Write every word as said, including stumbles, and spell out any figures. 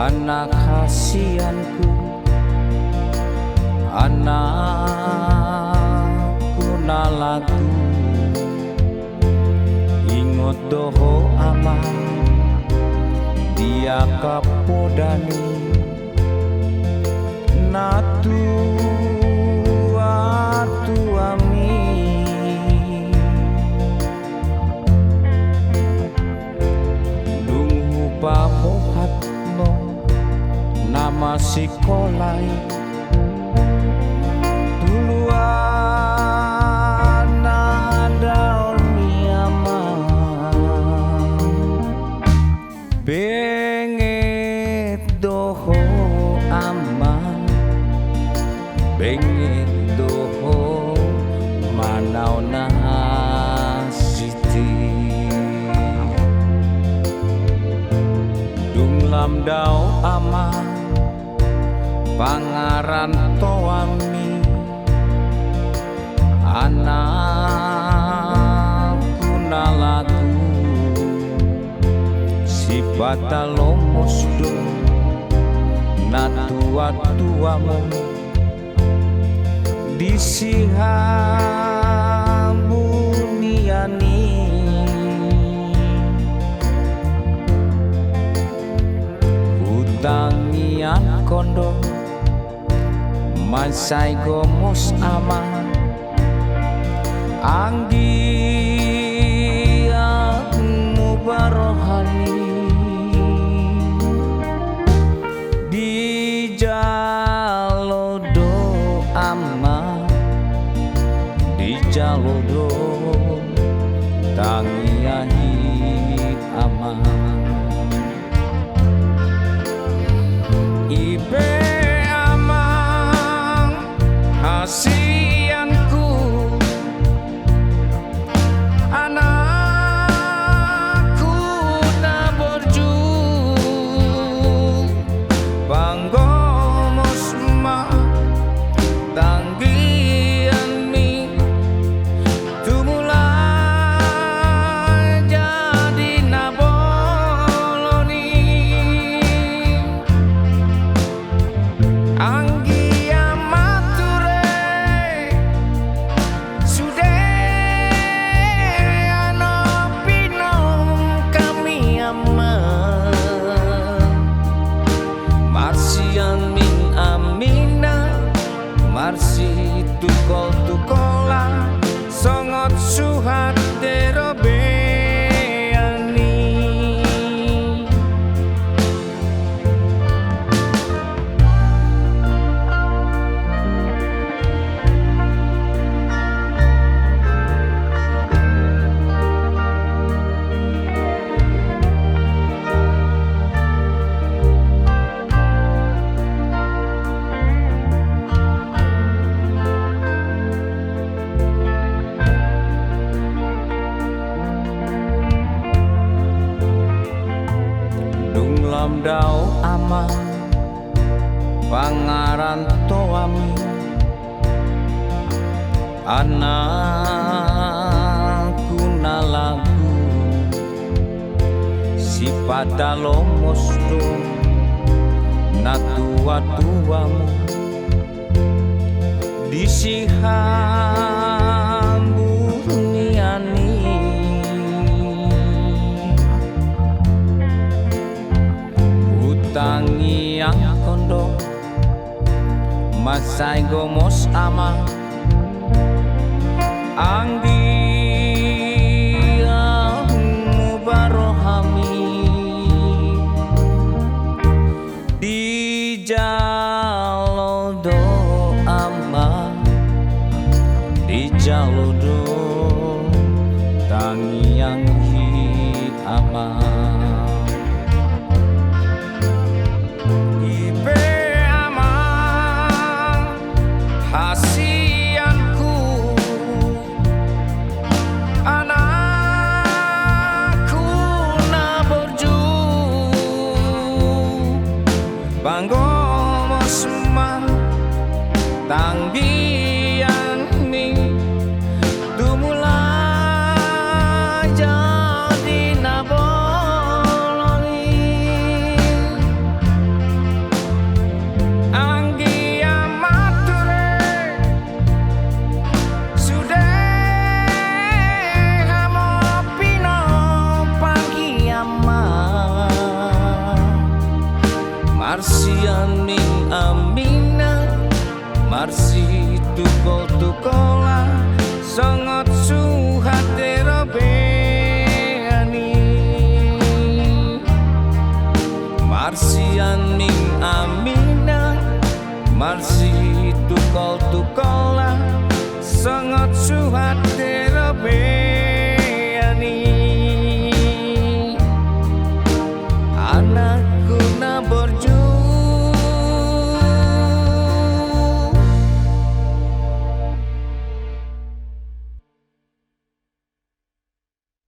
Anak hasianku, anakku na lagu, ingot do ho amang di angka podami, na tuatuami. Dung hupabohatno na masikola i, tu luat na daol ni amang. Benget do ho amang, benget do ho manaon na sititi. Dung lam dao amang pangarantoanmi, anakku na lagu, sipata lomos do na tuatuamu di sihabunian i. Hutangiangkon do mansai gomos amang anggiat muba rohani. Dijalo do amang, dijalo do tangiang i amang. I pe amang hasianku, anakku na borju, panggomos ma tangiangmi, tu mulai jadi na bolon i. Anggiat ma ture sude anopinonami amang, marsiaminamina, marsitukoltukolan songon suhat di robean i. Dung lam dao amang pangarantoanmi, anakku na lagu, sipata lomos do na tuatuamu di sihambunian i. Hutangiangkon do mansai gomos amang anggiat muba rohami. Dijalo do amang, dijalo do tangiang i amang. I pe amang hasianku, anakku na borju, panggomos ma tangiangmi, tu mulai jadi na bolon i. tu kola songon suhat di robean i. Marsian ni